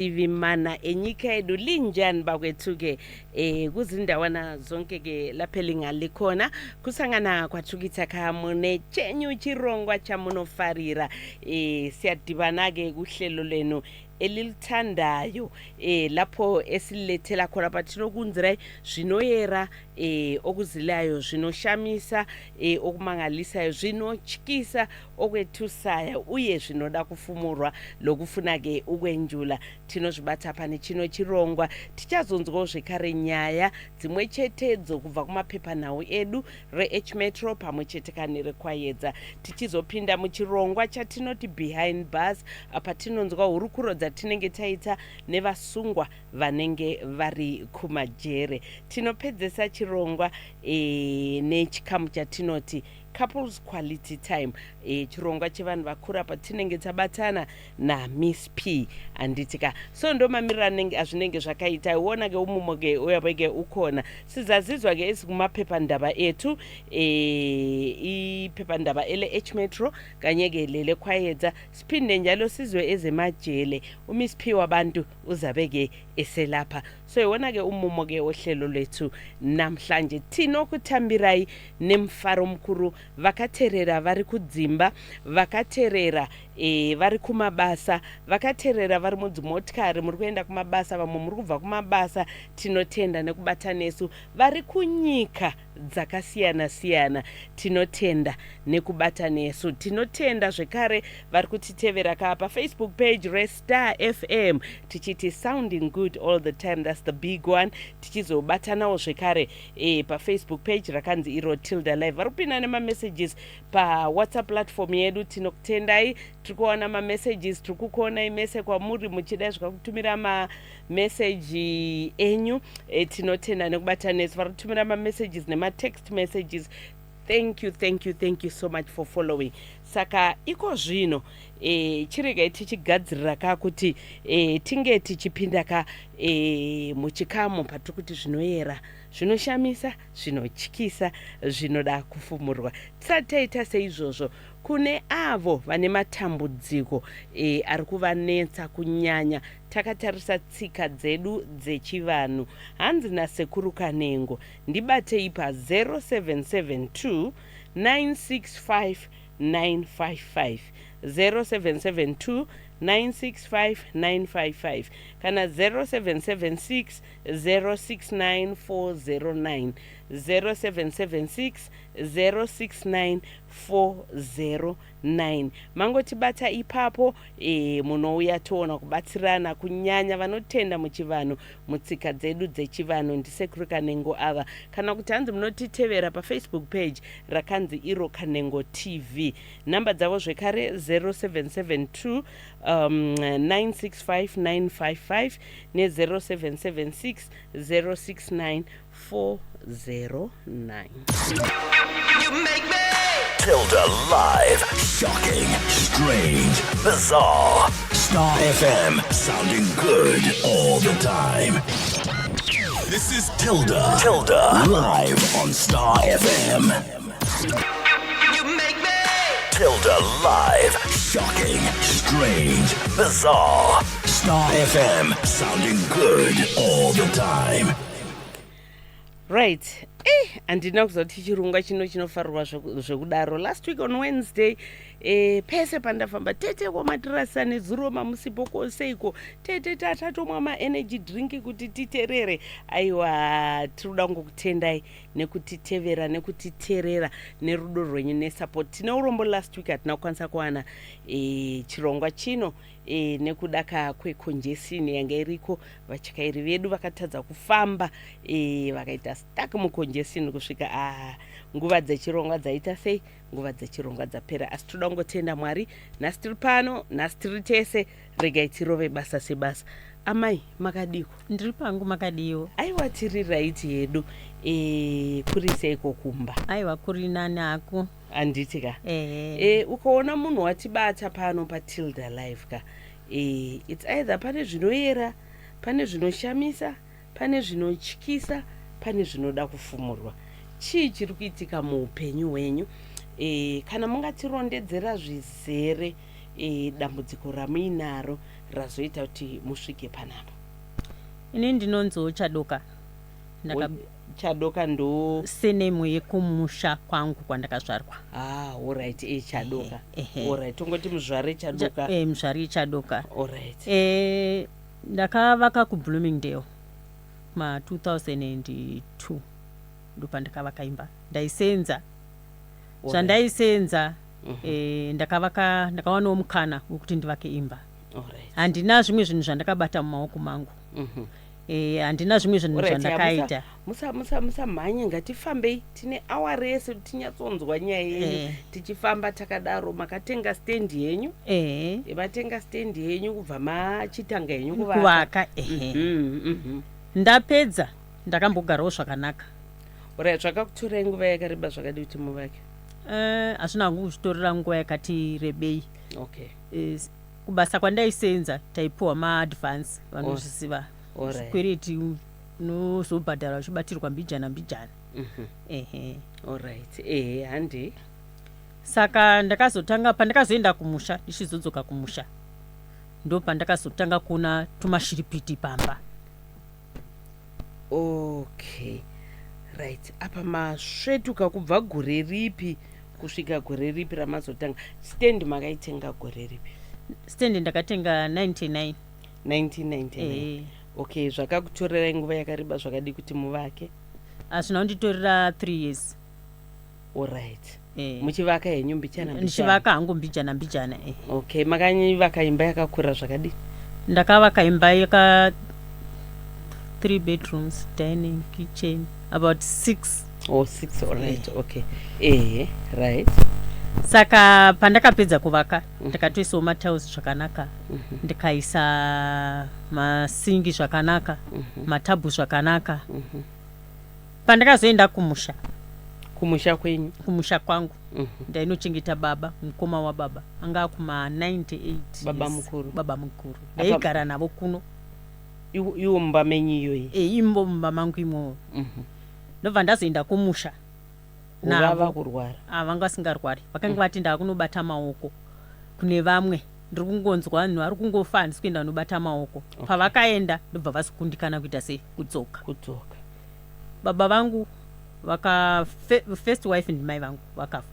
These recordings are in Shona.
Mativi mana enyika yedu, linjani bakwethu-ke? Kuzindawana zonke-ke lapho elingalikhona kusangana kwathukitha khamune chenyu chirongwa chamunofarira. Siyadibana-ke kuhlelo lenu elilithandayo, lapho esililethela khona patinokunzirai zvinoyera, okuzilayo, zvinoshamisa, okumangalisayo, zvinotyisa, okwethusayo, uye zvinoda kufumurwa lokufuna-ke ukwenjula. Tinozvibata pane chino chirongwa. Tichazonzwawo zvekare nyaya dzimwe chetedzo kubva kumapepanhau edu reH Metro pamwe chete kane reKwayedza, tichizopinda muchirongwa chatinoti Behind Bars, apa tinonzwa hurukuro dzatinenge taita nevasungwa vanenge vari kumajere. Tinopedzesa chirongwa nechikamu chatinoti Couples Quality Time, chirongwa chevanhu vakura patinenge tabatana naMiss P, handiti ka? So ndo mamiriro anenge azvinenge zvakaita. Iwona ke umumo ke uyabe ke ukhona. Sizazizwa ke ezikumaphephandaba ethu, iphephandaba ele-H Metro kanye ke lele Khwayedza. Siphinde njalo sizwe ezemajele, uMiss P wabantu uzabe ke eselapha. So iwona ke umumo ke ohlelo lwethu namhlanje. Tinokutambirai nemufaro mukuru, vakateerera vari kudzimba, vakateerera vari kumabasa, vakateerera vari mudzimotikari, muri kuenda kumabasa, vamwe muri kubva kumabasa. Tinotenda nekubata nesu. Vari kunyika dzakasiyana siyana, tinotenda nekubata nesu. Tinotenda zvekare vari kutitevera ka paFacebook page reStar FM, tichiti sounding good all the time, that's the big one. Tichizobatanawo zvekare paFacebook page rakanzi iro Tilda Live. Vari kupinda nemamessages paWhatsApp platform yedu, tinokutendai. Tiri kuona mamessages, tiri kukuonai mese kwamuri muchida zvikakutumira mameseji enyu. Tinotenda nekubata nesu. Vari kutumira mamessages nematext messages, thank you, thank you, thank you so much for following. Saka iko zvino chiregai tichigadzirira ka kuti tinge tichipinda ka muchikamu patiri kuti zvinoyera, zvinoshamisa, zvinotyisa, zvinoda kufumurwa. Tisati taita seizvozvo, kune avo vane matambudziko ari kuvanetsa, kunyanya takatarisa tsika dzedu dzechivanhu, hanzi naSekuru Kanengo ndibatei pa0772 965 955, 0772 965 955 kana 0776 069 409, 0776 069 409. Mangotibata ipapo, munouya toona kubatsirana, kunyanya vanotenda muchivanhu, mutsika dzedu dzechivanhu. NdiSekuru Kanengo ava. Kana kuti hanzi munotitevera paFacebook page rakanzi iro Kanengo TV. Nhamba dzavo zvekare 0772 965 955 ne0776 069 409. Tilda Live. Shocking, strange, bizarre. Star FM, sounding good all the time. This is Tilda. Tilda. Live on Star FM. Tilda Live. Shocking, strange, bizarre. Star FM, sounding good all the time. Right, handina kuzoti chirongwa chino chinofarirwa zvekudaro. Last week on Wednesday, pese pandafamba, "Tete, kwamatirasa nezuro mamusipo koseiko? Tete, tatatomwa maenergy drink kuti titerere." Aiwa, tiri kuda kungokutendai nekutitevera, nekutiterera, nerudo rwenyu nesupport. Tine urombo, last week hatina kukwanisa kuwana chirongwa chino nekuda kwecongestion yanga iriko. Vatyairi vedu vakatadza kufamba, vakaita stuck mucongestion kusvika nguva dzechirongwa dzaita sei, nguva dzechirongwa dzapera. Asi toda kungotenda Mwari, nhasi tiri pano, nhasi tiri tese. Regai tirove basa sebasa. Amai, makadiko? Ndiri pangu, makadiwo? Aiwa, tiri right yedu. Kuri seiko kumba? Aiwa, kuri nani hako. Handiti ka? Ehe. Ukaona munhu watibata pano paTilda Live ka, it's either pane zvinoyera, pane zvinoshamisa, pane zvinotyisa, pane zvinoda kufumurwa. Chii chiri kuitika muupenyu hwenyu? Kana mungatirondedzera zvizere dambudziko ramuinaro. Razoita kuti musvike panapa. Ini ndinonziwo Chadoka. Chadoka ndo Surname yekumusha kwangu kwandakazvarwa. Ah, alright, e Chadoka. Ehe. Alright, tongoti muzvare Chadoka. Muzvare Chadoka. Alright. Ndakavaka kuBloomingdale ma2002, ndopandakavaka imba. Ndaisenza zvandaisenza. Ndakavaka, ndakawanawo mukana wekuti ndivake imba. Handina zvimwe zvinhu zvandakabata mumaoko mangu. Handina zvimwe zvinhu zvandakaita. Musamhanye, ngatifambei, tine awa rese kuti tinyatsonzwa nyaya yenyu. Tichifamba takadaro, makatenga stendi yenyu. Matenga stendi yenyu, kubva machitanga henyu kuvaka. Kuvaka, ehe. Ndapedza, ndakambogarawo zvakanaka. Alright, zvakakutorai nguva yakareba zvakadi kuti muvake? Hazvina hangu kuzvitorera nguva yakati rebei. Kubasa kwandaisenza taipiwa maadvance, vanozviziva. Zvikwereti unozobhadhara uchibatirwa mbijana mbijana. Ehe. Alright, ehe, handi. Saka ndakazotanga, pandakazoenda kumusha, ndichizodzoka kumusha, ndo pandakazotanga kuona tumashiripiti pamba. Okay, right, apa masvetuka kubva gore ripi kusvika gore ripi ramazotanga? Stand makaitenga gore ripi? Stand ndakatenga 99. 1999? Okay, zvakakutorerai nguva yakareba zvakadi kuti muvake? Hazvina kunditorera 3 years. Alright. Muchivaka henyu mbichana mbichana? Ndichivaka hangu mbijana mbijana, eh. Okay, makanyivaka imba yakakura zvakadi? Ndakavaka imba yaka three bedrooms, dining, kitchen, about six. Oh, six, alright. Okay, ehe, right. Saka pandakapedza kuvaka, ndakatoisawo matiles zvakanaka, ndikaisa masingi zvakanaka, matabhu zvakanaka. Pandakazoenda kumusha, Kumusha kwenyu? Kumusha kwangu. Ndainochengeta baba, mukoma wababa anga akuma 98 Baba years. mukuru. Baba mukuru, ndaigara navo kuno. Iwo mumba menyu iyoyi? Imbo mumba mangu imomo. Ndobva ndazoenda kumusha Vava navo. kurwara? Ah, vanga vasingarwari, vakanga vati ndakunobata maoko kune vamwe, ndiri kungonzwa vanhu vari kungofa, handisi kuenda kunobata maoko. Pavakaenda, ndobva vazokundikana kuita sei, kudzoka. Kudzoka. Baba vangu vaka first wife ndimai vangu vakafa,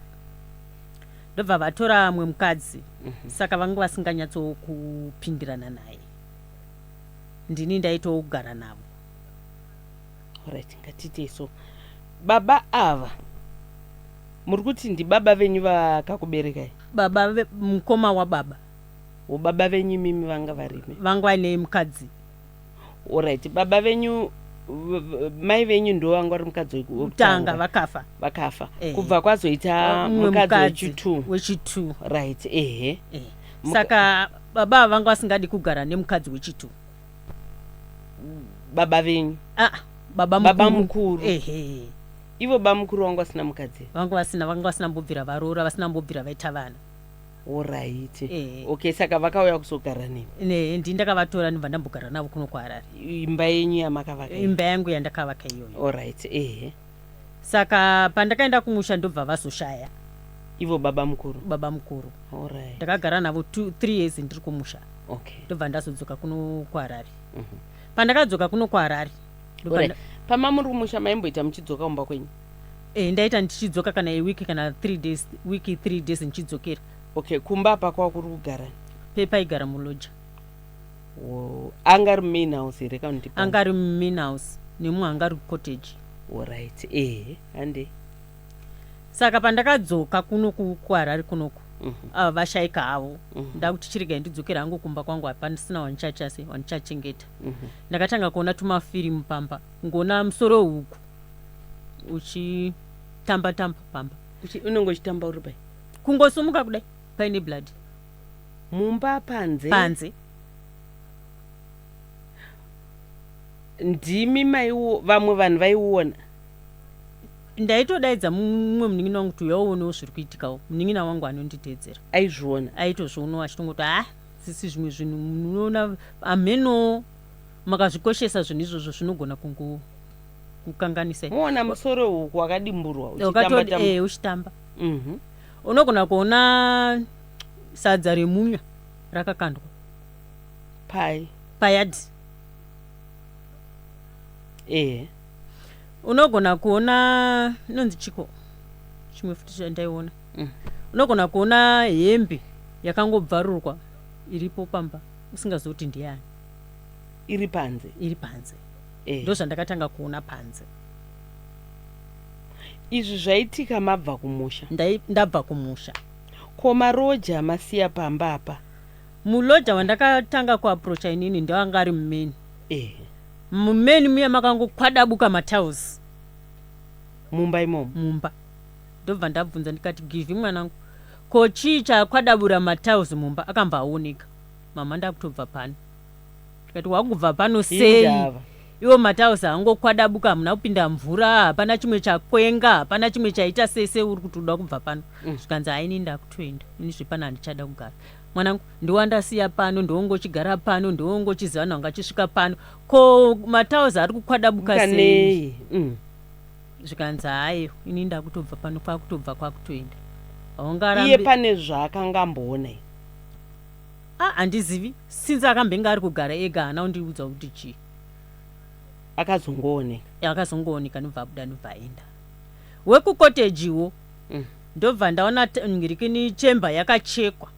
ndobva vatora mwe mukadzi. Saka vanga vasinganyatsokupindirana naye, ndini ndaitawo kugara navo. Alright, ngatitei so, baba ava muri kuti ndibaba venyu vakakuberekai? Baba mukoma wababa. Baba venyu imimi vanga varime? Vanga vaine mukadzi. Alright, baba venyu, mai venyu ndo vanga vari mukadzi kutanga. Wekutanga. Vakafa. Vakafa. Eh. Kubva kwazoita mumwe mukadzi mukadzi wechi2. Wechi2. Right, ehe. Saka baba ava vanga vasingadi kugara nemukadzi wechi2. Baba venyu? Ah, baba. Baba mukuru. Ehe. Ivo bamukuru vanga vasina mukadzi? Vanga vasina, vanga vasina mbobvira varoora, vasina mbobvira vaita vana. Alright. Eh. Okay, saka vakauya kuzogara nemi? Ne, ndi ndakavatora, ndobva ndambogara navo kuno kuHarare. Imba yenyu yamakavaka iyi? Imba yangu yandakavaka iyoyo. Alright, ehe. Saka pandakaenda kumusha, ndobva vazoshaya. Ivo baba mukuru? Baba mukuru. Alright. Ndakagara navo 3 years ndiri kumusha. Ndobva ndazodzoka kuno kuHarare. Pandakadzoka kuno kuHarare, Alright. Pama muri kumusha, maimboita muchidzoka kumba kwenyu? Ndaita ndichidzoka kana iwiki kana 3 days, wiki 3 days ndichidzokera. Okay, kumba apa kwakuri kugara? Pepaigara muloja. Anga ari main house here kana kuti? Anga ari mumain house, nemumwe anga ari kucottage. Alright, ehe, hande. Saka pandakadzoka kuno kuHarare kunoku, ava vashayika havo. Ndakuti chiregai ndidzokera hangu kumba kwangu, hapasina wandichachase wandichachengeta. Ndakatanga kuona tumafirimu pamba, ngoona musoro wehuku uchitamba tamba pamba. Unenge uchitamba uri pai? Kungosumuka kudai, paine blood. Mumba, panze? Panze. Ndimi maiwo, vamwe vanhu vaiuona? Ndaitodaidza mumwe munin'ina wangu kuti uyauonewo zviri kuitikawo. Munin'ina wangu anonditeedzera. Aizviona? Aitozvionawo, achitongoti, "Ha, sisi, zvimwe zvinhu munoona amheno makazvikoshesa, zvinhu izvozvo zvinogona kungo kukanganisai." Muona musoro wehuku wakadimburwa? Wakatodi Uchitamba? Uchitamba. Unogona kuona sadza remunya rakakandwa. Pai? Payadhi. Ehe. Unogona kuona inonzi chiko chimwe futi chandaiona. Unogona kuona hembe yakangobvarurwa iripo pamba usingazivi kuti ndiyani. Iri panze? Iri panze. Ndo zvandakatanga kuona panze. Izvi zvaitika mabva kumusha? Ndabva kumusha. Ko maroja masiya pamba apa? Muloja wandakatanga kuaprocha inini ndewanga ari mumeni. Mumeni muya makangokwadabuka matiles. Mumba imomo? Mumba. Ndobva ndabvunza ndikati, "Givhi mwanangu, ko chii chakwadabura matiles mumba?" Akamba aoneka, "Mama, ndakutobva pano." Ndikati, "Wakubva pano sei?" Indava. Iwo matiles angokwadabuka, hamuna kupinda mvura, hapana chimwe chakwenga, hapana chimwe chaita sese, uri kuti uda kubva pano? Zvikanzi, "Haini, ndakutoenda ini, zvepano handichada kugara. Mwanangu, ndiwandasiya pano, ndowongochigara pano, ndowongochiziva vanhu vangachisvika pano. Ko matiles ari kukwadabuka sei?" Kanei? Zvikanzi, "Hayo, ini ndakutobva pano." Kwakutobva, kwakutoenda. Iye Haungarambi. pane zvaakangamboona here? Ah, handizivi. Since akambenge ari kugara ega, haana kundiudza kuti chii. Akazongooneka? Akazongooneka, ndobva abuda, ndobva aenda. Wekukotejiwo, ndobva ndaona ngirikini chemba yakachekwa.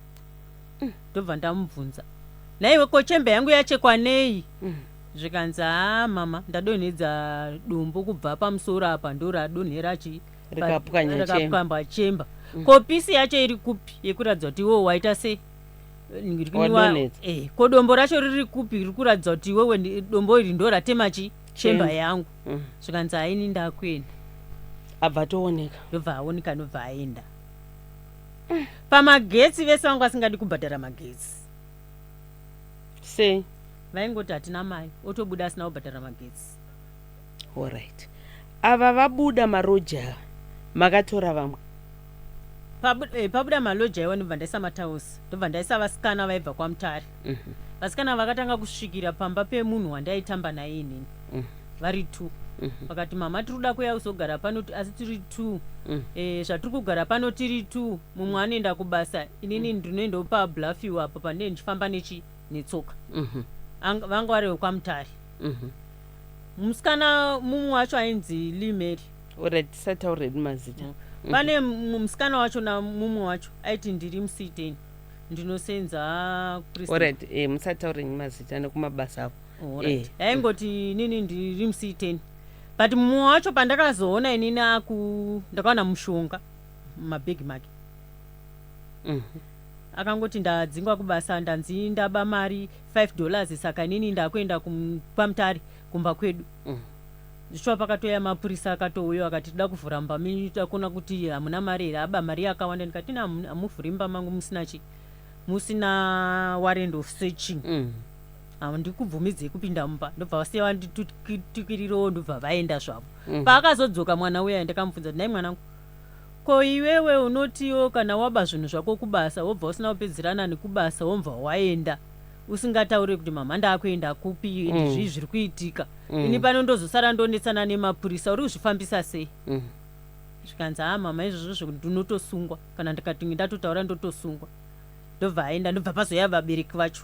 Ndobva ndamubvunza, "Naiwe, ko chemba yangu yachekwa nei?" Zvikanzi, "Haa mama, ndadonhedza dombo kubva pamusoro apa, ndo radonhera chi." Rikapwanya chemba. Rikapwamba chemba. Ko piece yacho iri kupi yekuratidza kuti iwewe waita sei? Wadonhedza. Ko dombo racho riri kupi riri kuratidza kuti iwewe dombo iri ndo ratema chi chemba Chemba. yangu?" Zvikanzi, "Haini, ndakuenda." Abva tooneka. Ndobva aoneka, ndobva aenda. Pamagetsi, vese vanga vasingadi kubhadhara magetsi. Sei? Vaingoti hatina mari, otobuda asina kubhadhara magetsi. Alright, ava vabuda maroja, makatora vamwe? Pabuda maloja iwa, ndobva ndaisa matausi, ndobva ndaisa vasikana vaibva kwaMutare. Vasikana vakatanga kusvikira pamba pemunhu wandaitamba naye inini vari two. Vakati, "Mama, tiri kuda kuuya kuzogara pano, asi tiri two. Zvatiri kugara pano tiri two, mumwe anoenda kubasa, inini ndinoendawo paBluffhill apo pandinenge ndichifamba nechi netsoka." Vanga vari vekwaMutare. Musikana mumwe wacho ainzi Limary. Alright, tisatauredi mazita. Pane musikana wacho namumwe wacho aiti ndiri muciten, ndinosenza prison. Alright, musataureni mazita nekumabasa avo. Alright. Aingoti inini ndiri muciten, but mumwe wacho pandakazoona inini aku ndakaona mushonga mumabhegi make. Akangoti, "Ndadzingwa kubasa, ndanzi ndaba mari $5, saka inini ndakuenda kwaMutare kumba kwedu." Zvichiva pakatoya mapurisa, akatouya akati, "Toda kuvhura mumba menyu, takuona kuti hamuna mari here, aba mari yakawanda." Ndikati, "Ina, hamuvhuri mumba mangu musina chi musina warrant of searching. Handikubvumidzei kupinda mumba." Ndobva vasiya vanditukirirawo, ndobva vaenda zvavo. Paakazodzoka mwana uya, ndakamubvunza kuti, "Nhai mwanangu, ko iwewe unotiwo kana waba zvinhu zvako kubasa, wobva usina kupedzerana nekubasa, wobva waenda usingatauri kuti mama ndaakuenda kupi, zvii zviri kuitika, ini pano ndozosara ndonetsana nemapurisa, uri kuzvifambisa sei?" Zvikanzi, "Ha mama, izvozvo zvekuti ndinotosungwa, kana ndikati ndatotaura ndotosungwa." Ndobva aenda, ndobva pazoya vabereki vacho,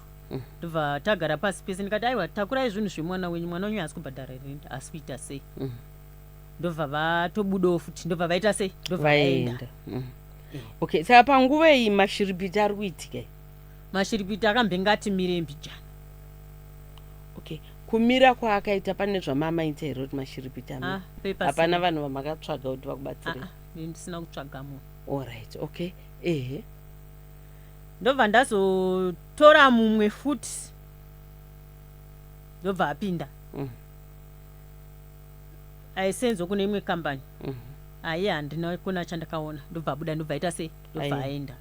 ndobva tagara pasi pese. Ndikati, "Aiwa, takurai zvinhu zvemwana wenyu, mwana wenyu haasi kubhadhara rent, haasi kuita sei." Ndobva vatobudawo futi, ndobva vaita sei, ndobva vaenda. Vaenda. Okay, saka panguva iyi mashiripiti ari kuitika iyi? Mashiripiti akambenge ati mire mbijana. Okay, kumira kwaakaita, pane zvamamaita here kuti mashiripiti amire? Ah, pepasina. Hapana vanhu vamakatsvaga kuti vakubatsirei? Ah, ah, ini ndisina kutsvaga munhu. Alright, okay, ehe. Ndobva ndazotora mumwe futi, ndobva apinda. Aisenzo kune imwe kambani. Aiye, handina kuna chandakaona. Ndobva abuda, ndobva aita sei, ndobva Aenda. aenda.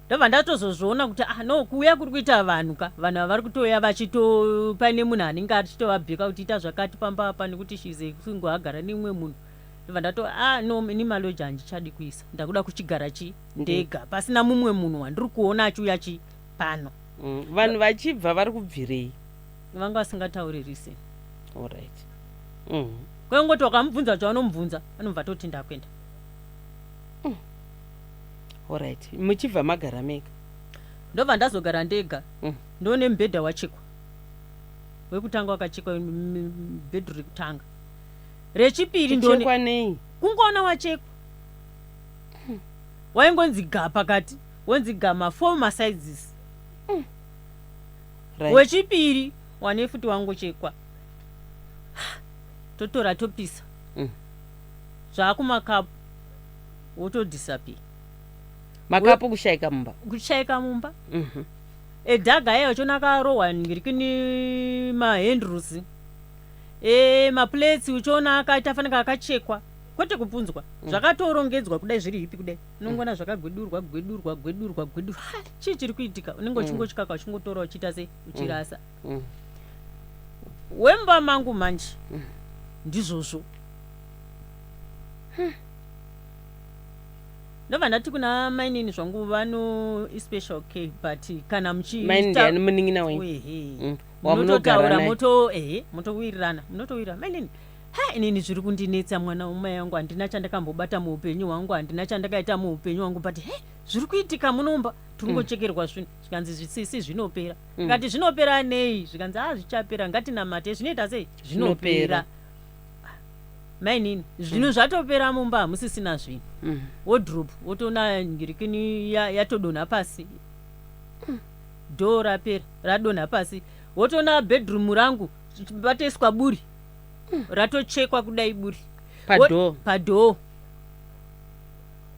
Ndobva ndatozozviona kuti, ah no, kuuya kuri kuita vanhu ka, vanhu ava vari kutouya vachito paine munhu anenge achitovabheka kuti ita zvakati pamba apa, nekuti shize singo agara neimwe munhu. Ndobva ndato, ah no, ini maloja handichadi kuisa, ndakuda kuchigara chi ndega pasina mumwe munhu wandiri kuona achiuya chi pano. Vanhu vachibva vari kubvirei? Vanga vasingatauririse. Alright. Kwengoti wakamubvunza chaunomubvunza, anobva toti ndakuenda. Alright, muchibva magara mega? Ndobva ndazogara ndega. Ndoone mubhedha wachekwa wekutanga wakachekwa bhedhu rekutanga rechipiri ndoone Kuchekwa nei? Kungoona wachekwa, waingonzi ga pakati, wonzi ga mafour masizes. Wechipiri wane futi wangochekwa, totora topisa. Zvaakumakapu wotodisappear. Makapu kushayika mumba? Kushayika mumba. Edhaga aya uchona akarohwa ngirikini mahandles, maplates uchiona akaita fanika akachekwa, kwete kupunzwa. Zvakatorongedzwa kudai, zviri hipi kudai, unongoona zvakagwedurwa, gwedurwa, gwedurwa, gwedurwa. Ha, chii chiri kuitika? Unenge uchingotyaka, uchingotora, uchiita sei, uchirasa. Wemba mangu manje ndizvozvo. Ndobva ndati kuna mainini zvangu, vano ispecial care, but kana Maini ndiani? Munin'ina wenyu? Ehe. Wamunogara Munototaura naye. Moto, ehe, motowirirana, munotowirirana. Mainini, ha, inini zviri kundinetsa, mwana wamai yangu, handina chandakambobata muupenyu hwangu, handina chandakaita muupenyu hwangu, but he, zviri kuitika munomba, tiri kungochekerwa zvinhu. Zvikanzi, zvisisi zvinopera. Ndikati, zvinopera nei? Zvikanzi, a, zvichapera, ngatinamate. Zvinoita sei? Zvinopera. Zvinopera. Mainini, zvinhu zvatopera mumba, hamusisina zvinhu. Wardrobe wotoona ngirikini yatodonha pasi, dhoo rapera, radonha pasi. Wotoona bedroom rangu patoiswa buri, ratochekwa kudai buri. Padhoo? Padhoo.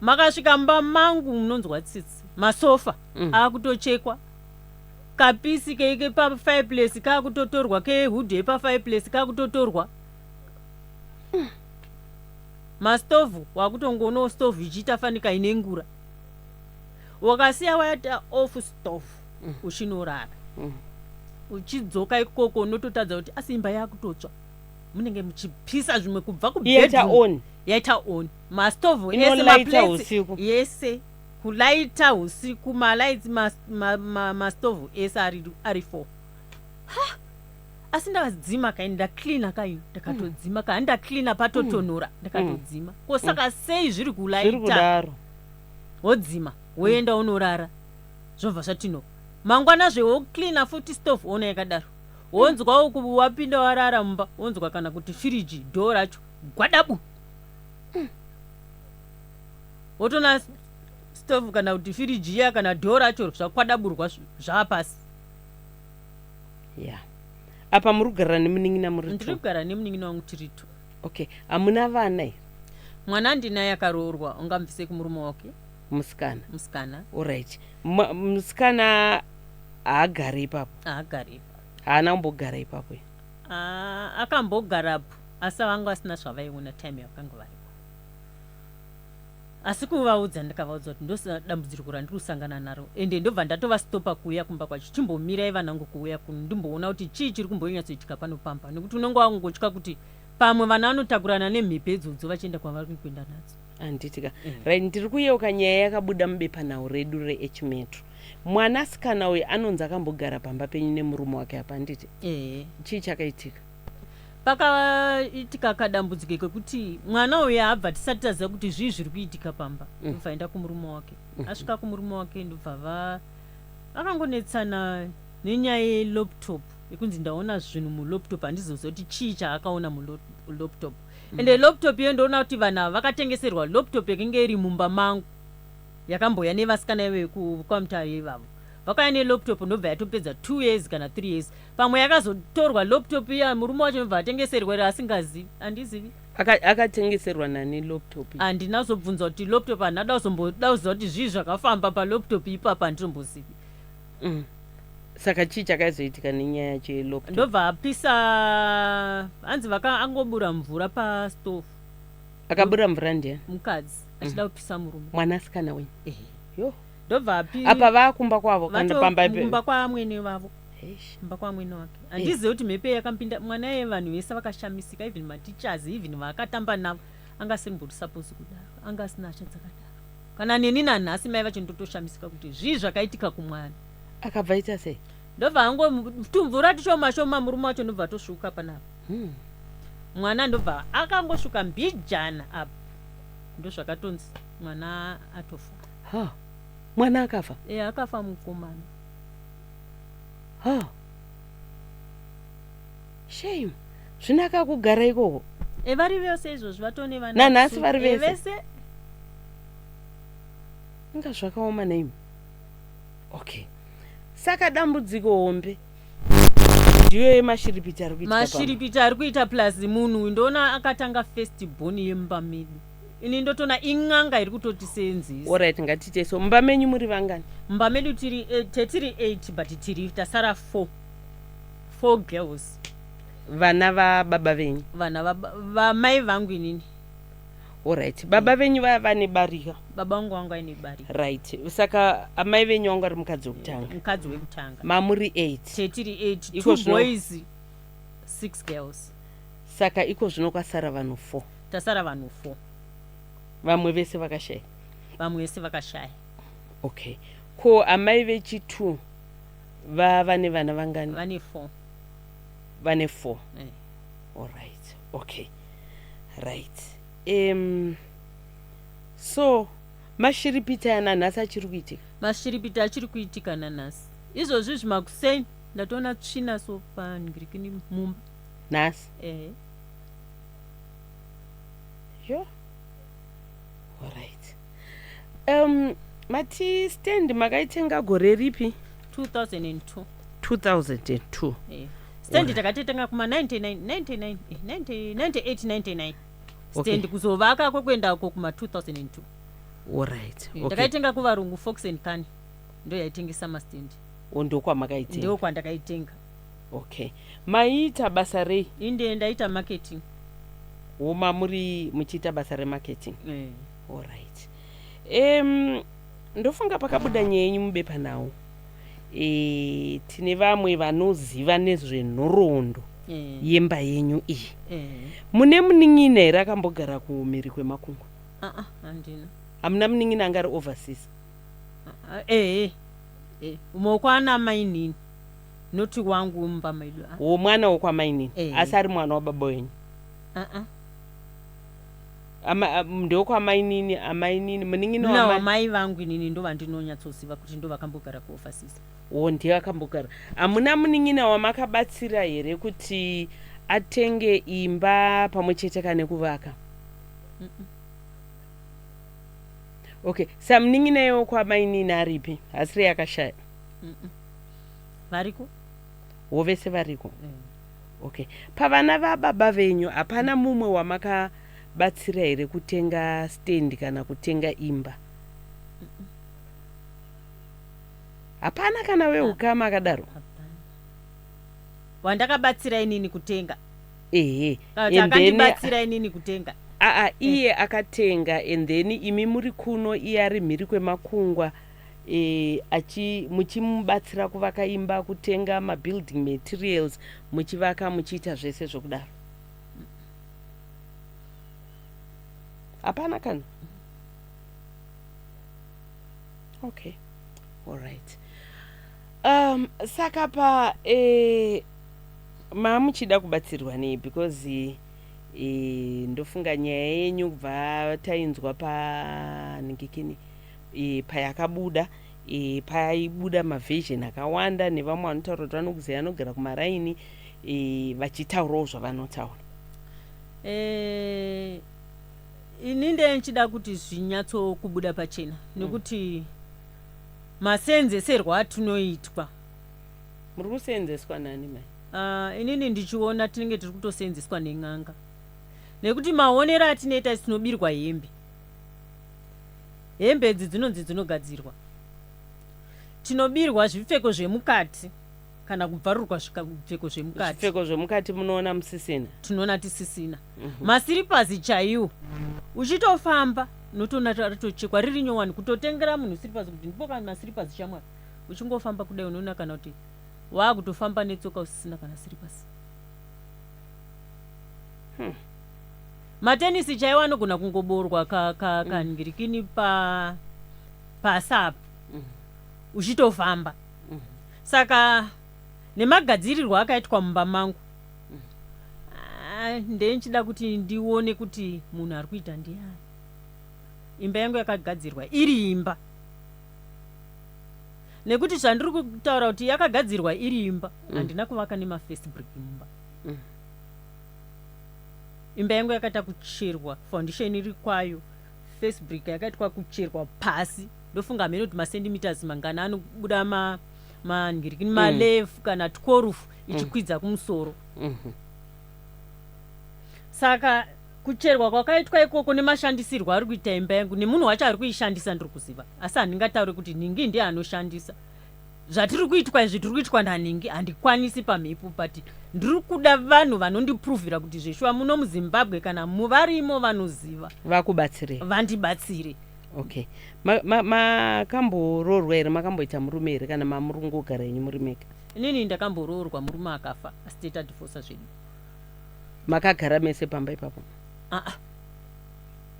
Makasvika mumba mangu munonzwa tsitsi. Masofa akutochekwa, kapisi kepafireplace kakutotorwa, kehood yepafireplace kakutotorwa, mastovhu wakutongoonawo stovhu ichiita fanika ine ngura. Wakasiya waita off stove, uchinorara, uchidzoka ikoko unototadza kuti asi imba yakutotsva, munenge muchipisa zvimwe kubva Yaita kubedroom. on? Yaita on mastovhu ese. Inolaita Maplates usiku? Yese, kulaita usiku, malights, mastovhu ese ari four. Ha, asi ndakadzima kaini, ndacleana kaini, ndakatodzima ka, handacleana patotonhora, ndakatodzima. Ko saka sei zviri Zviri kulaita? Kudaro. Wodzima, woenda unorara, zvobva zvatino mangwanazve wocleana futi stove, ona yakadaro. Wonzwa uku wapinda warara mumba, wonzwa kana kuti firiji dhoo racho gwadabu, wotona stove kana kuti firiji iya kana dhoo racho zvakwadaburwa, zvaapasi. Ya, apa muri kugara nemunin'ina muri Ndiri two? Kugara nemunin'ina wangu, tiri two. Okay, hamuna vana here? Mwana ndinaye, akaroorwa, ungamubvise kumurume wake. Musikana? Musikana. Alright, musikana haagari ipapo? Haagari ipapo. Haana kumbogara ipapo here? Ah, akambogarapo, asi vanga vasina zvavaiona time yakanga varipo. Asi kuvaudza, ndikavaudza kuti ndosa dambudziko randiri kusangana naro, ende ndobva ndatovastopa kuuya kumba kwacho. Chimbomirai vanangu kuuya kuno, ndimboona kuti chii chiri kumbonyatsoitika pano pamba, nekuti unenge wakungotya kuti pamwe vana vanotakurana nemhepo idzodzo vachienda kwavari kuenda nadzo. Handitika? Right, ndiri kuyeuka nyaya yakabuda mubepanhau redu reH-Metro. Mwanasikana uyu anonzi akambogara pamba penyu nemurume wake apa, handiti? Ehe. Chii chakaitika? Pakaitika kadambudziko kekuti mwana uyu abva tisati taziva kuti zvii zviri kuitika pamba, ndobva aenda kumurume wake. Asvika kumurume wake, ndobva vakangonetsana nenyaya yelaptop, yekunzi ndaona zvinhu mulaptop. Handizoziva kuti chii chaakaona mulaptop. Ende laptop iyo, ndoona kuti vanhu ava vakatengeserwa laptop yakange iri mumba mangu, yakamboya nevasikana vekukwamutare ivavo. Vakauya nelaptop, ndobva yatopedza 2 years kana 3 years. Pamwe yakazotorwa laptop iya, murume wacho ndobva atengeserwa iri asingazivi, handizivi. Akatengeserwa nani laptop iyi? Handina kuzobvunza kuti laptop, handina da kuzomboda kuziva kuti zvii zvakafamba palaptop ipapa, handitombozivi. Saka chii chakazoitika nenyaya yacho yelaptop? Ndobva apisa, hanzi vaka angobura mvura pastofu. Akabura mvura ndiani? Mukadzi, achida kupisa murume. Mwanasikana wenyu? Ehe. Yo. Ndobva api Apa vaakumba kwavo kana pamba? Kumba kwaamwene vavo. Eish. Kumba kwamwene wake. Handizivi kuti mhepo yakapinda mwana iye. Vanhu vese vakashamisika, even mateachers, even vaakatamba navo. Anga asirimbori suppose kudaro, anga asina hasha dzakadaro. Kana neni nanhasi mai vacho ndotoshamisika kuti zvii zvakaitika kumwana. Akabva aita sei? Ndobva ango tumvura tushoma shoma, murume wacho ndobva atosvuka panapa. Mwana ndobva akangosvuka mbijana apa, ndozvakatonzi mwana atofa. Ha, mwana akafa? E, akafa mukomana. Oh. Shame. Zvinaka kugara ikoko. E vari vese izvozvi vatone vana. Nanhasi vari E, vese? vese. Inga zvakaoma naimi. Okay. Saka dambudziko hombe ndiyo yemashiripiti ari kuitika pamba. Mashiripiti ari kuita plus munhu uyu ndoona akatanga first born yemba medu. Ini ndotoona in'anga iri kutotisenzesa. Alright, ngatiite so. Mumba menyu muri vangani? Mumba medu tiri tetiri 8 but tiri tasara 4. 4 girls. Vana vababa venyu? Vana vamai vangu inini. Alright. Baba venyu vaya vane barika? Baba vangu vanga vaine barika. Right. Saka amai venyu vanga vari mukadzi wekutanga? Mukadzi wekutanga. Mamuri 8. Tetiri 8, Iko 2 zvino- boys, 6 girls. Saka iko zvino kwasara vanhu 4. Tasara vanhu 4. Vamwe vese vakashaya? Vamwe vese vakashaya. Okay. Ko amai vechi2 vava nevana vangani? Vane 4. Vane 4. Eh. Alright. Okay. Right. So mashiripiti aya nanhasi achiri kuitika? Mashiripiti achiri kuitika nanhasi. Izvozvi zvimakuseni ndatoona tsvina so pangirikini mumba. Nhasi? Eh. Yo. Alright. Mati stand makaitenga gore ripi? 2002. 2002. Eh. Stand takatotenga kuma 99 99 90 98 99. Okay. Stand kuzovaka kwekuendako kuma 2002. Alright. Okay. Ndakaitenga kuvarungu Fox and Kani. Ndo yaitengesa mastand. Ndokwamakaitenga. Ndo kwandakaitenga. Okay. Maiita basa rei? Inde ndaita marketing. Woma muri muchiita basa remarketing. Eh. Alright. Ndofunga pakabuda nyaya yenyu mubepanhau. Tine vamwe vanoziva nezvenhoroondo yemba yenyu iyi. Mune munin'ina here akambogara kumhiri kwemakungwa? Ah, handina. Hamuna munin'ina anga ari overseas? Ehe. Mokwana mainini. Noti wangu mumba medu. Ah. Wo mwana wokwamainini. Eh. Asi ari mwana wababa wenyu. Ah, ah. Ndokwamainini, amainini, munin'ina Muna wamai. wamai vangu inini ndo vandinonyatsoziva kuti ndo vakambogara kuoverseas. Wo ndiye akambogara. Hamuna munin'ina wamakabatsira here kuti atenge imba pamwe chete kana kuvaka? Okay, samunin'ina iwo kwamainini aripi? Hasiri akashaya? Variko? Wo vese variko? Okay. Pavana vababa venyu hapana mumwe wamakabatsira here kutenga stand kana kutenga imba? Hapana kana weukama akadaro? Hapana. Wandakabatsira inini kutenga. Ehe. Kana kuti And then- akandibatsira inini kutenga. Aa, iye akatenga and then imi muri kuno, iye ari mhiri kwemakungwa, muchimubatsira kuvaka imba, kutenga mabuilding materials, muchivaka, muchiita zvese zvokudaro. Hapana kana? Okay, alright. Saka pa mamuchida kubatsirwa nei? Because ndofunga nyaya yenyu kubva tainzwa panhingikini payakabuda, paibuda maversion akawanda nevamwe vanotaura kuti vanokuziva vanogara kumaraini, vachitaurawo zvavanotaura. Ini ndenchida kuti zvinyatsokubuda pachena nekuti masenzeserwo atinoitwa. Muri kusenzeswa nani mai? Inini ndichiona tinenge tiri kutosenzeswa nen'anga nekuti maonero atinoita tinobirwa hembe. Hembe idzi dzinonzi dzinogadzirwa. Tinobirwa zvipfeko zvemukati kana kubvarurwa zvipfeko zvemukati. Zvipfeko zvemukati munoona musisina? Tinoona tisisina. Masiripazi chaiwo uchitofamba unotoona ratochekwa riri nyowani. Kutotengera munhu siripazi kuti ndipo kana masiripazi shamwari, uchingofamba kudai unoona kana kuti waakutofamba netsoka usisina kana siripasi. Matenisi chaiwo anogona kungoborwa kangirikini pasapo uchitofamba. Saka nemagadzirirwo akaitwa mumba mangu, ndenchida kuti ndione kuti munhu ari kuita ndiani. Imba yangu yakagadzirwa iri imba. Nekuti zvandiri kutaura kuti yakagadzirwa iri imba, handina kuvaka nemafirst brick mumba. Imba yangu yakaita kucherwa, foundation iri kwayo, first brick yakaitwa kucherwa pasi. Ndofunga hamene kuti macentimeters mangana anobuda mangirikini malefu kana 12 ichikwidza kumusoro. Saka kucherwa kwakaitwa ikoko nemashandisirwo ari kuita imba yangu nemunhu wacho ari kuishandisa ndiri kuziva, asi handingatauri kuti nhingi ndiye anoshandisa. Zvatiri kuitwa izvi, tiri kuitwa nanhingi, handikwanisi pamhepo, but ndiri kuda vanhu vanondiprovhira kuti zveshuwa muno muZimbabwe kana muvarimo vanoziva. Vakubatsirei. Vandibatsire. Okay, makamboroorwa here? Makamboita murume here kana mamuri kungogara henyu muri mega? Inini ndakamboroorwa, murume akafa, asi tetadhifosa zvedu. Makagara mese pamba ipapo? Aa,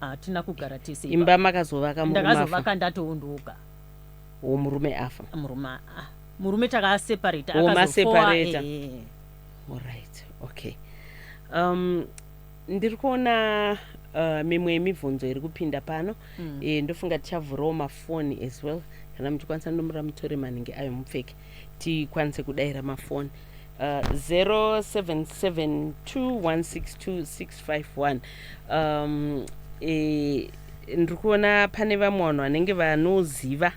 hatina kugara tese. Imba makazovaka murume afa? Ndakazovaka ndatoondoga. Wo murume afa? Murume, ah, murume takaseparata. Oh, maseparata. Alright, okay. Ndiri kuona mimwe yemibvunzo iri kupinda pano. Ndofunga tichavhurawo mafoni as well. Kana muchikwanisa, ndomura mutore maningi ayo mupfeke, tikwanise kudayira mafoni. 0772162651. Ndiri kuona pane vamwe vanhu vanenge vanoziva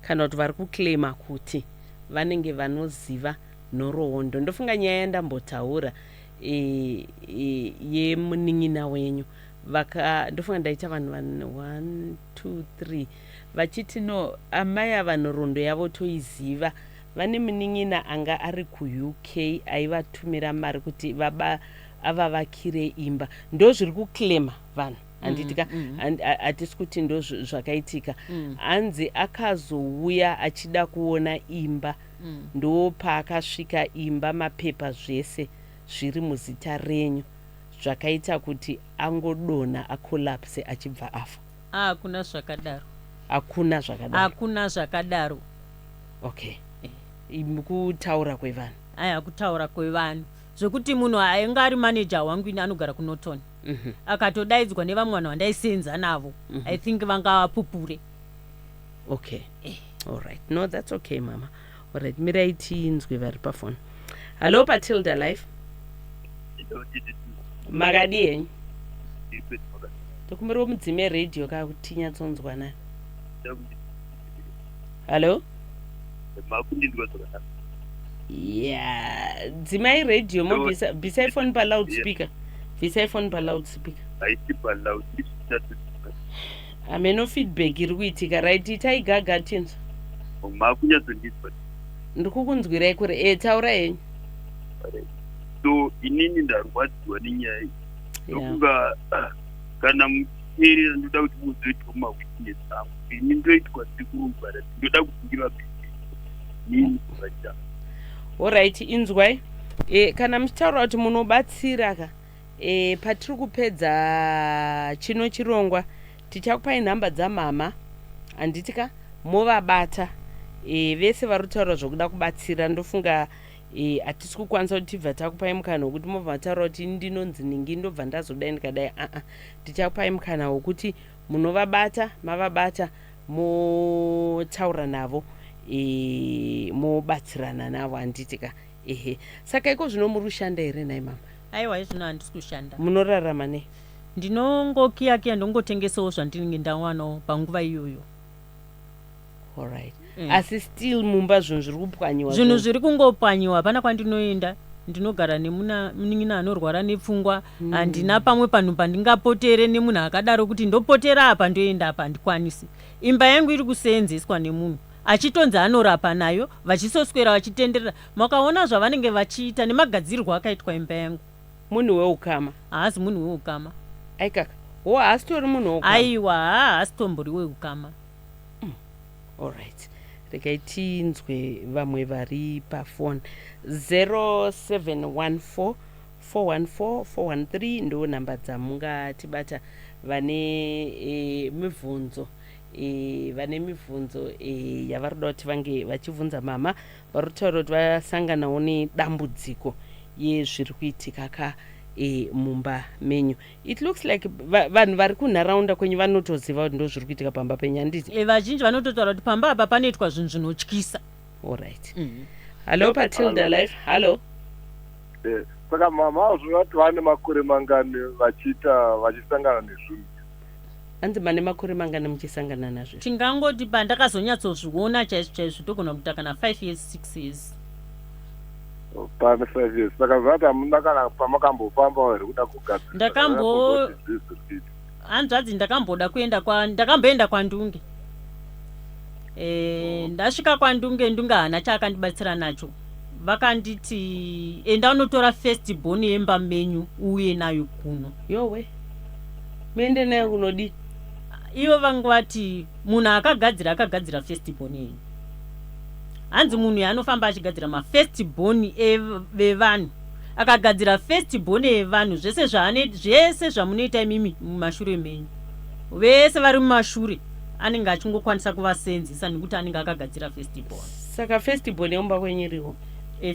kana kuti vari kuclaima kuti vanenge vanoziva nhoroondo. Ndofunga nyaya yandambotaura yemunin'ina wenyu vaka, ndofunga ndaita vanhu 1 2 3 vachiti no, amai ava nhoroondo yavo toiziva, vane munin'ina anga ari kuUK aivatumira mari kuti vaba avavakire imba. Ndo zviri kuclaima vanhu, handiti ka? Hatisi kuti ndo zvakaitika. Hanzi akazouya achida kuona imba, ndo paakasvika imba, mapepa zvese zviri muzita renyu, zvakaita kuti angodonha, acollapse, achibva afa. Hakuna zvakadaro. Hakuna zvakadaro? Hakuna zvakadaro. Okay, kutaura kwevanhu. Aya kutaura kwevanhu, zvekuti munhu ainge ari maneja wangu ini anogara kuNorton, akatodaidzwa nevamwe vanhu vandaisenza navo. I think vangavapupure. Okay, alright. No, that's okay, mama. Alright, mirai tinzwe vari pafoni. Hallo, paTilda Life, makadi henyu? Tokumbirawo mudzime redhiyo ka kuti tinyatsonzwanana. Hallo? Makundinzwa zvakanaka? Ya, dzimai redhiyo, mobvisa, bvisai foni paloud speaker, bvisai foni paloud speaker. Haisi paloud. Hameno feedback iri kuitika. Right, itai gaga tinzwa. Makunyatsondinzwa? Ndiri kukunzwirai kure. Taura henyu. So inini ndarwadziwa nenyaya iyi. Ndokunga kana muchiteerera, ndoda kuti muzoitwa mawitness angu. Ini ndoitwa sekurubara, ndoda kuti ndivabvise nini vacha. Alright, inzwai. Kana muchitaura kuti munobatsira ka, patiri kupedza chino chirongwa tichakupai nhamba dzamama, handiti ka? Movabata. Vese vari kutaura zvokuda kubatsira, ndofunga hatisi kukwanisa kuti tibva takupai mukana wekuti mobva mataura kuti ndinonzi ningi, ndobva ndazodai ndikadai. Aa, tichakupai mukana wekuti munovabata, mavabata motaura navo, mobatsirana navo, handiti ka? Ehe. Saka iko zvino muri kushanda here nhai mama? Aiwa, izvino handisi kushanda. Munorarama nei? Ndinongokiyakiya, ndongotengesawo zvandinenge ndawanawo panguva iyoyo. Alright. Asi still mumba zvinhu zviri kupwanyiwa? Zvinhu zviri kungopwanyiwa, hapana kwandinoenda. Ndinogara nemunin'ina anorwara nepfungwa. Handina pamwe panhu pandingapotere nemunhu akadaro, kuti ndopotera apa, ndoenda apa, handikwanisi. Imba yangu iri kuseenzeswa nemunhu achitonzi anorapa nayo, vachisoswera vachitenderera. Makaona zvavanenge vachiita nemagadzirirwo akaitwa imba yangu. Munhu weukama? Haazi munhu weukama. Aikaka, wo haasitori munhu weukama? Aiwa, haasitombori weukama. Alright, regai tinzwe vamwe vari pafoni. 0714 414 413 ndo nhamba dzamungatibata. Vane mibvunzo, vane mibvunzo yavari kuda kuti vange vachibvunza mama, vari kutaura kuti vasanganawo nedambudziko yezviri kuitika ka. Mumba menyu, it looks like vanhu vari kunharaunda kwenyu vanotoziva kuti ndo zviri kuitika pamba penyu, handiti? Vazhinji vanototaura kuti pamba apa panoitwa zvinhu zvinotyisa. Allright. Hallo, paTilda Live, hallo. Saka mama, zvinoti vane makore mangani vachiita, vachisangana nezvinhu? Hanzi mane makore mangani muchisangana nazvo? Tingangoti pandakazonyatsozviona chaizvo chaizvo, togona kuita kana 5 years, 6 years. Pane 5 years. Saka zvati hamuna kana pamakambofambawo here kuda kugadzirisa? Hanzvadzi, ndakamboda kuenda kwa, ndakamboenda kwaNdunge. Ndasvika kwaNdunge, Ndunge haana chaakandibatsira nacho. Vakanditi, "Enda unotora first born yemba menyu, uuye nayo kuno." Yowe, muende nayo kunodii? Ivo vanga vati munhu akagadzira, akagadzira first born yenyu. Hanzi munhu yaanofamba achigadzira mafirst born vevanhu, akagadzira first born yevanhu, zvese zvese zvamunoita imimi mumashure menyu, vese vari mumashure anenge achingokwanisa kuvasenzesa nekuti anenge akagadzira first born. Saka first born yemumba kwenyu iriwo?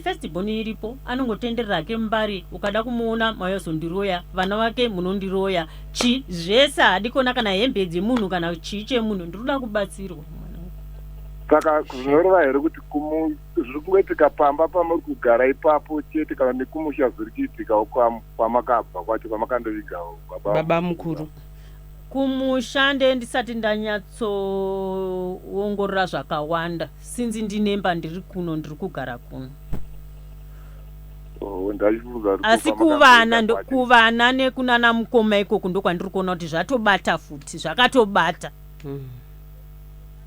First born iripo, anongotenderera hake mumbari. Ukada kumuona, mayozondiroya vana vake, munondiroya chi zvese. Haadi kuona kana hembe dzemunhu kana chii chemunhu. Ndiri kuda kubatsirwa, mwana wangu. Saka zvinoreva here kuti zviri kungoitika pamba pamuri kugara ipapo chete, kana nekumusha zviri kuitikawo kwamakabva kwacho, kwamakandovigawo baba? Baba mukuru. Kumusha nde ndisati ndanyatsoongorora zvakawanda, sinzi ndinemba ndiri kuno, ndiri kugara kuno. Oh, ndachifunga kuti Asi kwamakamboenda kuvana kwacho. Kuvana nekunana mukoma ikoko ndokwandiri kuona kuti zvatobata futi, zvakatobata.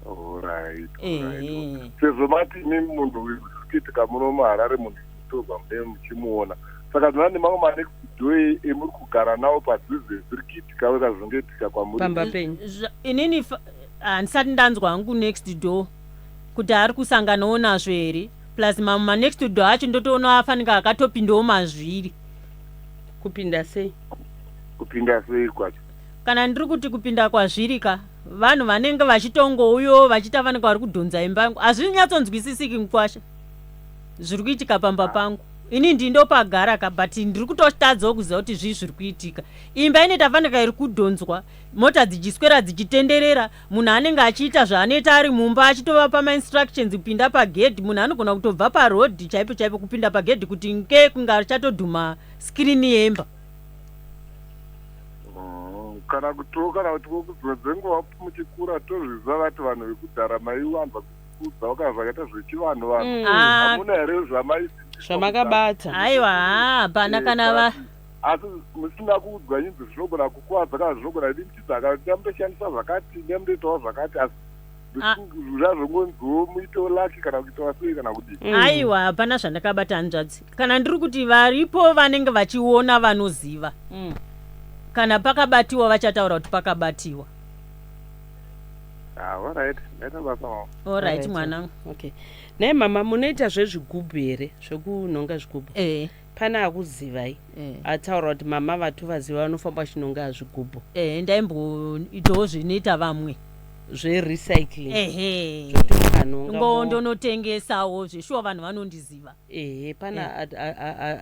Alright. Ehe. Sezvo mati imi munhu uyu zviri kuitika muno muHarare, munhu mutorwa mune muchimuona, saka zvina nemamwe manext door emuri kugara nawo padhuze zviri kuitikawo kazvinongoitika kwamuri? Pamba penyu. Inini handisati ndanzwa hangu next door kuti ari kusanganawo nazvo here. Plus mamwe manext door acho ndotoona afanika akatopindawo mazviri. Kupinda sei? Kupinda sei kwacho? Kana ndiri kuti kupinda kwazviri ka, vanhu vanenge vachitongouyo vachiita vanenge vari kudhonza imba yangu. Hazvinyatsonzwisisiki, mukwasha, zviri kuitika pamba pangu. Ini ndindopagara ka, but ndiri kutotadzawo kuziva kuti zvii zviri kuitika. Imba inoita fanika iri kudhonzwa, mota dzichiswera dzichitenderera, munhu anenge achiita zvaanoita ari mumba, achitovapa mainstructions kupinda pagedhi. Munhu anogona kutobva parodhi chaipo chaipo kupinda pagedhi kuti nke kunge achatodhuma skirini yemba. Kana kutiwo, kana kuti dzimwe dzenguva muchikura tozviziva, vati vanhu vekudhara maiwanza kukudza kana zvakaita zvechivanhu vanhu. Ah. Hamuna here zvamaifundiswa? Zvamakabata? Aiwa, hapana. Kana va Asi musina kuudzwa nyinzi zvinogona kukuvadza kana zvinogona dii, muchidzaka ndamutoshandisa zvakati, ndamutoitawo zvakati, asi Ah. zvazvongonziwo muitewo laki kana kuitawa sei kana kudii? Aiwa, hapana zvandakabata, hanzvadzi. Kana ndiri kuti varipo vanenge vachiona, vanoziva. Kana pakabatiwa, vachataura kuti pakabatiwa. Ah, alright, ndaita basa, mama. Alright. Alright. Mwanangu. Okay. Nhai mama, munoita zvezvigubhu here, zvekunhonga zvigubhu? Eh. Pane akuzivai ataura kuti mama vatovaziva vanofamba vachinhonga zvigubhu? Eh, ndaimboitawo zvinoita vamwe. Zverecycling? Ehe. Zvotokanhonga. Ngo ndonotengesawo zveshuwa, vanhu vanondiziva. Ehe, pana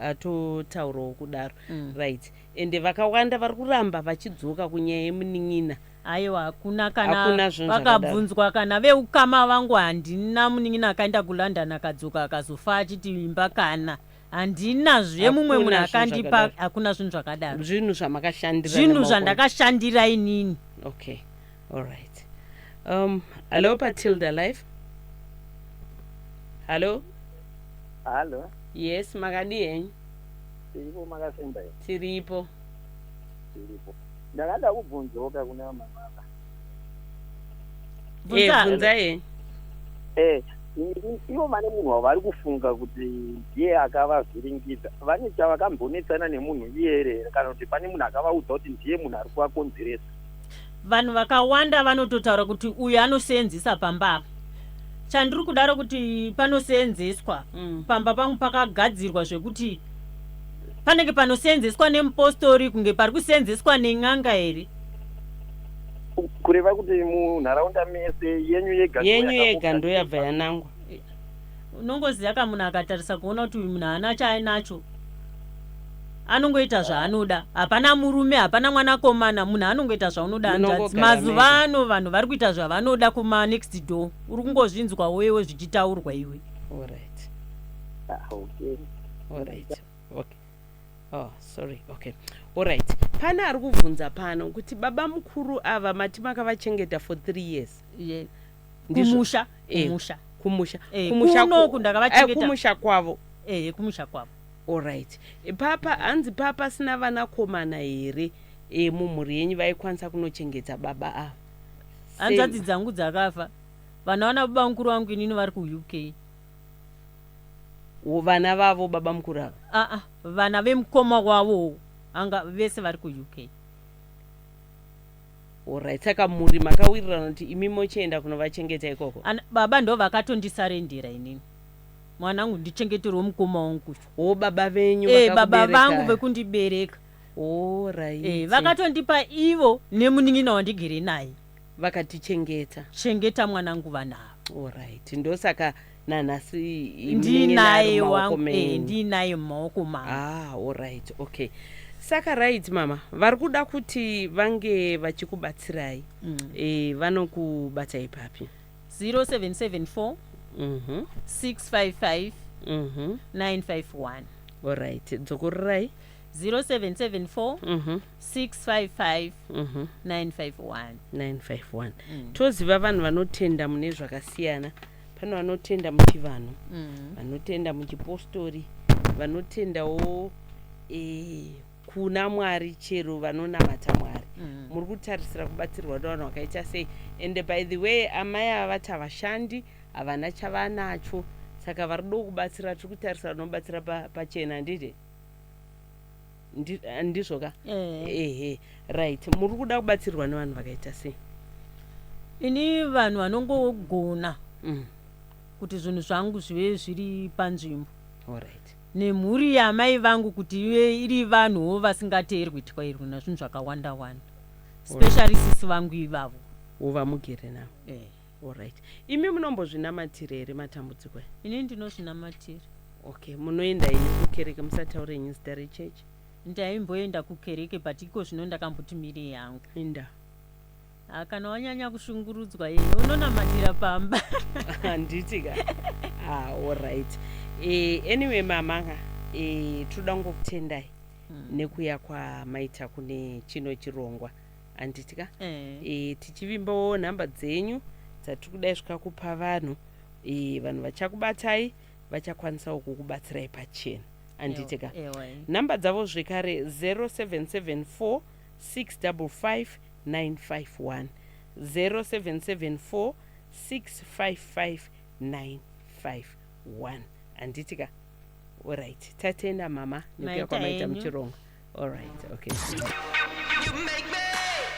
atotaurawo kudaro. Right, ende vakawanda vari kuramba vachidzoka kunyaya yemunin'ina. Aiwa, hakuna kana. Hakuna zvinhu zvakadaro. Vakabvunzwa kana veukama vangu, handina munin'ina akaenda kuLondon akadzoka akazofa achiti imba, kana handinazve mumwe munhu Hakuna zvinhu akandipa. zvakadaro. Hakuna zvinhu zvakadaro. Zvinhu zvamakashandira Zvinhu nemaoko enyu. zvandakashandira inini. Okay, alright. Hallo, paTilda Live, hallo. Halo. Yes, makadi henyu? Tiripo, makasimba here? Tiripo. Tiripo. Ndakada kubvunzoka kuna mama. Bvunza. Bvunza henyu. Ivo vane munhu wavari kufunga kuti ndiye akavavhiringidza. Vane chavakambonetsana nemunhu iyere here, kana kuti pane munhu akavaudza kuti ndiye munhu ari kuvakonzeresa? Vanhu vakawanda vanototaura kuti uyu anoseenzesa pamba apa. Chandiri kudaro kuti panoseenzeswa pamba pangu pakagadzirwa zvekuti panenge panoseenzeswa nemupostori, kunge pari kuseenzeswa nen'anga here? Kureva kuti munharaunda mese yenyu yega ndo Yenyu yega ndo yakangogadzirwa? Yabva yanangwa. Unongoziva ka, munhu akatarisa kuona kuti uyu munhu haana chaainacho. Anongoita zvaanoda. Hapana murume, hapana mwanakomana, munhu anongoita zvaunoda, hanzvadzi. Munongogara Mazuva mega. ano vanhu vari kuita zvavanoda kuma next door. Uri kungozvinzwa wewe zvichitaurwa iwe. Alright. Ah, okay. Alright, okay. Oh, sorry. Okay, alright. Pane ari kubvunza pano kuti baba mukuru ava mati makavachengeta for 3 years. Ndizvo? Kumusha. Eh. Kumusha. Kumusha. Eh, Kumusha kunoku ndakavachengeta. Kumusha kwavo. Ehe, kumusha kwavo. Alright. Papa hanzi pasina vanakomana here mumhuri yenyu vaikwanisa kunochengeta baba ava? Hanzvadzi dzangu dzakafa. Vana baba mukuru vangu inini vari kuUK. Vana vavo baba mukuru ava? Aa, vana vemukoma wavo anga vese vari kuUK. Alright, saka mhuri makawirirana kuti imi mochienda kunovachengeta ikoko? Baba ndo vakatondisarendera inini, mwanangu, ndichengeterwe mukoma wangu. O, baba venyu? Baba vangu Vakakuberekai. vekundibereka. Alright. Vakatondipa ivo nemunin'ina wandigere naye. Vakatichengeta. Chengeta mwanangu vana ava. Alright, ndosaka nanhasi Ndinaye wangu, ndinaye mumaoko mangu. Ah, alright, okay. Saka right, mama, vari kuda kuti vange vachikubatsirai, vanokubatai papi? 0774 655 951. Alright, dzokorerai. 0774 655 951. 951. Toziva vanhu vanotenda mune zvakasiyana. Pane vanotenda muchivanhu, vanotenda muchipostori, vanotendawo kuna Mwari, chero vanonamata Mwari. Muri kutarisira kubatsirwa nevanhu vakaita sei? And by the way, amai ava vati havashandi, havana chavanacho, saka vari kudo kubatsira, tiri kutarisira vanobatsira pachena, handiti? Ndizvo ka? Eh. Ehe, right. Muri kuda kubatsirwa nevanhu vakaita sei? Ini vanhu vanongogona kuti zvinhu zvangu zvive zviri panzvimbo nemhuri yamai vangu, kuti ive iri vanhuwo vasingateerwi twairwi nazvinhu zvakawanda wanda, specially sisi vangu ivavo. Wova mugere navo? Eh. Alright. Imi munombozvinamatira here matambudziko aya? Ini ndinozvinamatira. Okay, munoenda ini kukereke? Musataure henyu zita rechechi. Ndaimboenda kukereke, but iko zvino ndakamboti miri yangu. Inda? Ah, kana wanyanya kushungurudzwa yeye unonamatira pamba. Handiti ka? Ah, alright. Anyway, mama ka, toda kungokutendai nekuya kwamaita kune chino chirongwa, handiti ka? Eh. Tichivimbawo nhamba dzenyu dzatiri kudai svika kupa vanhu, vanhu vachakubatai vachakwanisawo kukubatsirai pachena, handiti ka? Ewa. Nhamba dzavo zvekare, 0774 655 951, 0774 655 951, handiti ka? Alright, tatenda mama nekuya Maita kwamaita henyu. muchirongwa. Alright, okay.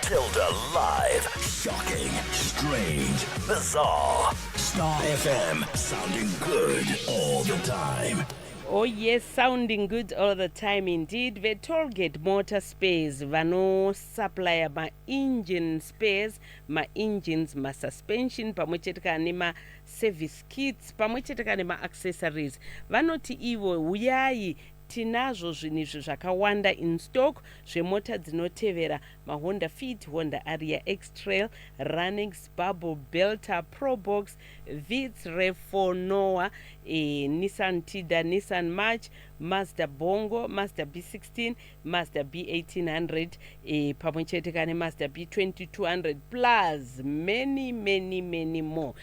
Tilda Live. Shocking, strange, bizarre. Star FM. Sounding good all the time. Oh yes, sounding good all the time indeed. VeTollgate Motor Spares vanosupplya ma-engine spares, ma-engines, ma-suspension, pamwe chete kana nema-service kits, pamwe chete kana nema-accessories. Vanoti ivo, huyai, tinazvo zvinhu izvi zvakawanda in stock zvemota dzinotevera: maHonda Fit, Honda Aria, X-Trail, Runx, Bubble, Belta, Probox, Vits, Rev4, Noah, Nissan Tiida, Nissan March, Mazda Bongo, Mazda B16, Mazda B1800, pamwe chete kane Mazda B2200, plus many, many, many more.